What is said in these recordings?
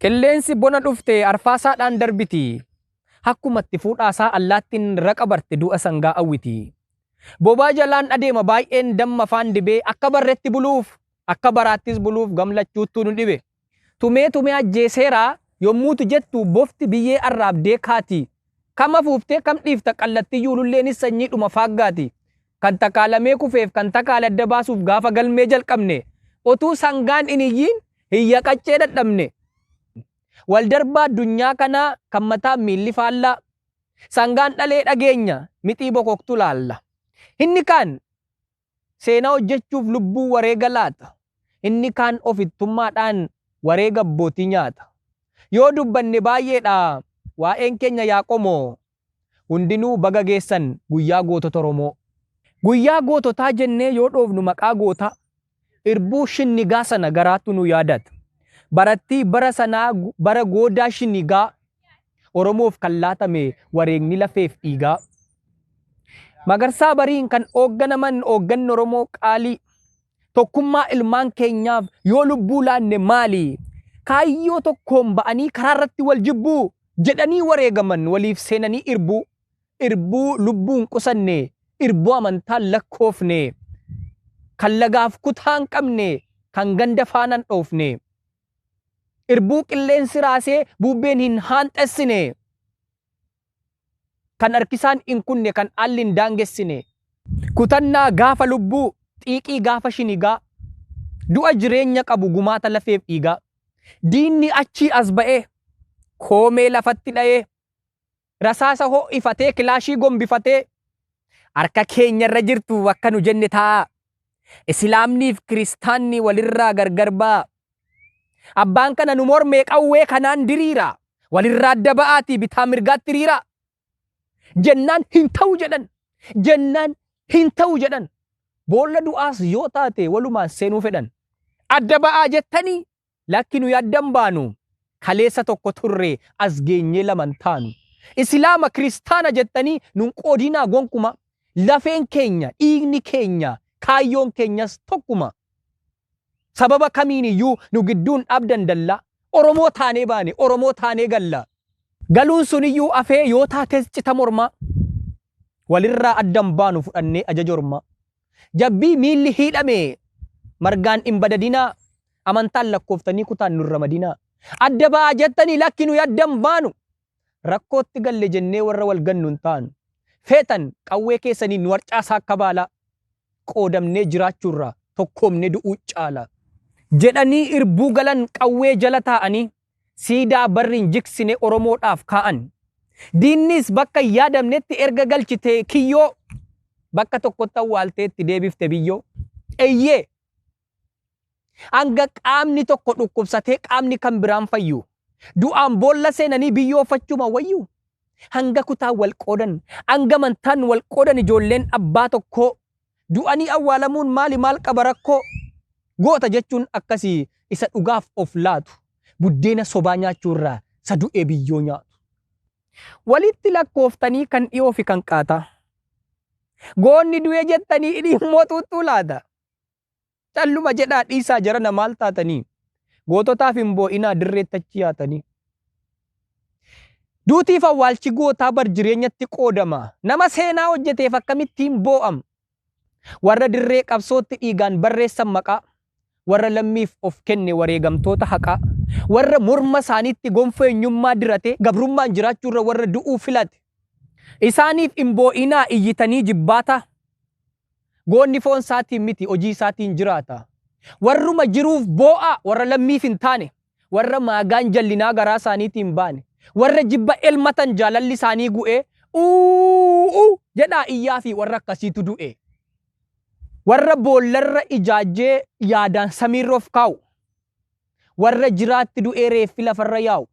Qilleensi bona dhufte arfaasaadhaan darbiti. Akkuma itti fuudhaasaa allaattiin raqa barte du'a sangaa awwiti. Bobaa jalaan adeema baay'een damma afaan dibee akka barretti buluuf akka baraattis buluuf gamlachuuttuu nu dhibe. Tumee tumee ajjeeseera yommuutu jettu bofti biyyee arraabdee kaati. Kam afuuftee kam dhiifta qallattiyyuu ululleenis sanyiidhuma faaggaati. Kan takaalamee kufeef kan takaale adda baasuuf gaafa galmee jalqabne otuu sangaan hin iyyiin hiyya qaccee dadhabne. Wal darbaa addunyaa kanaa kan mataan miilli faallaa. Sangaan dhalee dhageenya mixii bokoktu laalla. Inni kaan seenaa hojjechuuf lubbuu wareega laata. Inni kaan ofittummaadhaan wareega abbootii nyaata. Yoo dubbanne baay'eedha waa'een keenya yaa qomoo. Hundinuu baga geessan guyyaa gootota Oromoo. Guyyaa goototaa jennee yoo dhoofnu maqaa gootaa, irbuu shinnigaa sana garaatu nu yaadata. Barattii bara sanaa bara goodaa shinigaa Oromoof kan laatame wareegni lafeef dhiigaa. Magarsaa Bariin kan oogganaman oogganni Oromoo qaalii. Tokkummaa ilmaan keenyaaf yoo lubbuu laanne maali? Kaayyoo tokkoon ba'anii karaa irratti wal jibbuu jedhanii wareegaman waliif seenanii irbuu. Irbuu lubbuu hin qusanne, irbuu amantaan lakkoofne, kan lagaaf kutaa hin qabne, kan ganda faana hin dhoofne. Irbuu qilleensi raasee bubbeen hin haanxessine. Kan harkisaan hin kunne, kan haalli hin daangessine. Kutannaa gaafa lubbuu, xiiqii gaafa shinigaa. Du'a jireenya qabu gumaata lafeef dhiigaa. Diinni achii as ba'ee, koomee lafatti dha'ee, rasaasa ho'ifatee, kilaashii gombifatee, harka keenyarra jirtu akka nu jenne ta'a. Islaamniif kiristaanni walirraa gargar ba'a. Abbaan kana nu mormee qawwee kanaan diriira. Walirraa adda ba'aatii bitaa mirgaatti hiriira. Jennaan hin ta'u jedhan. Jennaan hin ta'u jedhan. Boolla du'aas yoo taate walumaan seenuu fedhan. Adda ba'aa jettanii lakki nuyi adda hin baanu. Kaleessa tokko turre as geenyee lama hin taanu. Islaama kiristaana jettanii nun qoodinaa gonkuma. Lafeen keenya, dhiigni keenya, kaayyoon keenyas tokkuma. Sababa kamiin iyyuu nu gidduun dhaabdan dallaa. Oromoo taanee baane, Oromoo taanee galla. Galuun suniyyuu afee yoo taates cita mormaa. Walirraa adda hin baanu fudhannee ajaja ormaa. Jabbii miilli hiidhame margaan hin badadinaa. Amantaan lakkooftanii kutaan nun ramadinaa. Adda ba'aa jettanii lakki nuyi adda hin baanu. Rakkootti galle jennee warra wal gannu hin taanu. Feetan qawwee keessaniin nu harcaasaa akka baalaa. Qoodamnee jiraachuurra tokkoomnee du'uu caala. Jedhanii irbuu galan qawwee jala taa'anii siidaa barri hin jigsine Oromoodhaaf kaa'an. Diinnis bakka hin yaadamnetti erga galchitee kiyyoo bakka tokkotti awwaaltee itti deebifte biyyoo. Eyyee! Hanga qaamni tokko dhukkubsatee qaamni kan biraan fayyu. Du'aan boolla seenanii biyyoo uffachuma wayyu. Hanga kutaan wal qoodan, hanga amantaan wal qoodan ijoolleen abbaa tokkoo. Du'anii awwaalamuun maali maal qaba rakkoo? Goota jechuun akkasii isa dhugaaf of laatu. Buddeena sobaa nyaachuu irraa isa du'ee biyyoo nyaatu. Walitti lakkooftanii kan dhiyoo fi kan qaataa. Goonni du'ee jettanii hidhii immoo xuuxxuu laata. Calluma jedhaa dhiisaa jarana maal taatanii? Goototaaf hin boo'inaa dirreetti achi yaatanii. Duutiif awwaalchi gootaa bar jireenyatti qoodama. Nama seenaa hojjeteef akkamittiin boo'am? Warra dirree qabsootti dhiigaan barreessan maqaa. Warra lammiif of kenne wareegamtoota haqaa. Warra morma isaaniitti gonfoo eenyummaa dirate gabrummaan jiraachuurra warra du'uu filate. Isaaniif hin boo'inaa iyyitanii jibbaataa. Goonni foon isaatiin miti hojii isaatiin jiraata. Warruma jiruuf boo'aa warra lammiif hin taane, warra maagaan jallinaa garaa isaaniitiin baane, warra jibba elmatan jaalalli isaanii gu'ee uuu jedhaa iyyaa fi warra akkasiitu du'e. Warra boollarra ijaajjee yaadaan samiirra of kaa'u. Warra jiraatti du'ee reeffi lafarra yaa'u.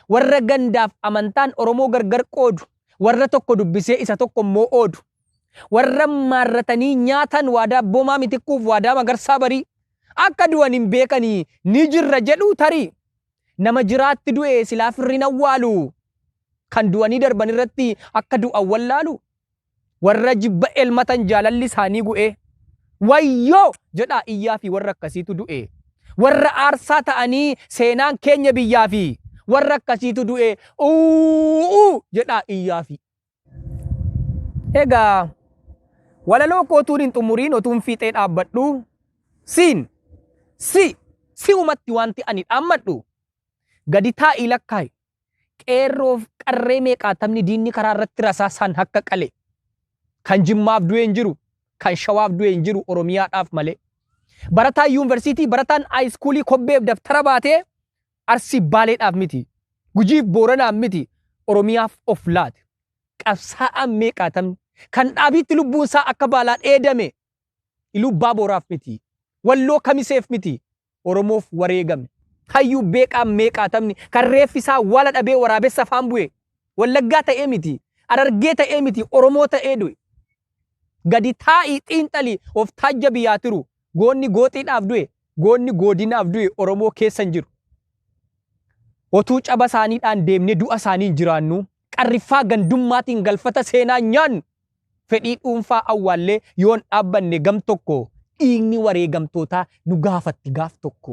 Warra gandaaf amantaan Oromoo gargar qoodu. Warra tokko dubbisee isa tokko immoo oodu. Warra maarratanii nyaatan waadaa Abboomaa Mitikkuuf waadaa Magarsaa Barii. Akka du'an hin beekanii ni jirra jedhuu tarii. Nama jiraatti du'e silaa firri hin awwaalu. Kan du'anii darban irratti akka du'an wallaalu. Warra jibba elmatan jaalalli isaanii gu'ee. Wayyoo! jedhaa iyyaa fi warra akkasiitu du'e. Warra aarsaa ta'anii seenaan keenya biyyaafi warra akkasiitu du'e uuu jedhaa iyyaafi. Egaa walaloo koo utuun hin xumuriin otuun fiixee dhaabbadhu siin si si'umatti wanti ani dhaammadhu gadi taa'ii lakkaa'i qeerroof qarree meeqaatamni diinni karaa irratti rasaasaan akka qale kan Jimmaaf du'e hin jiru kan Shawaaf du'e hin jiru Oromiyaadhaaf malee. Barataan yuunivarsiitii barataan haayiskuulii kobbeef daftara baatee Arsii Baaleedhaaf miti Gujiif Booranaaf miti Oromiyaaf of laate. Qabsaa'aan meeqaatamni kan dhaabiitti lubbuun isaa akka baalaa dheedame Ilubbaa Booraaf miti Walloo Kamiseef miti Oromoof wareegame. Hayyuu beeqaan meeqaatamni kan reeffi isaa wala dhabee waraabessa afaan bu'e Wallaggaa ta'ee miti Harargee ta'ee miti Oromoo ta'ee du'e. Gadi taa'ii xiinxali of taajjabi yaa tiru goonni gooxiidhaaf du'e goonni goodinaaf du'e Oromoo keessa hin jiru. Otuu caba isaaniidhaan deemnee du'a isaaniin jiraannu qarriffaa gandummaatiin galfata seenaa nyaannu fedhii dhuunfaa awwaallee yoon dhaabbanne gam tokko dhiigni wareegamtootaa nu gaafatti gaaf tokko.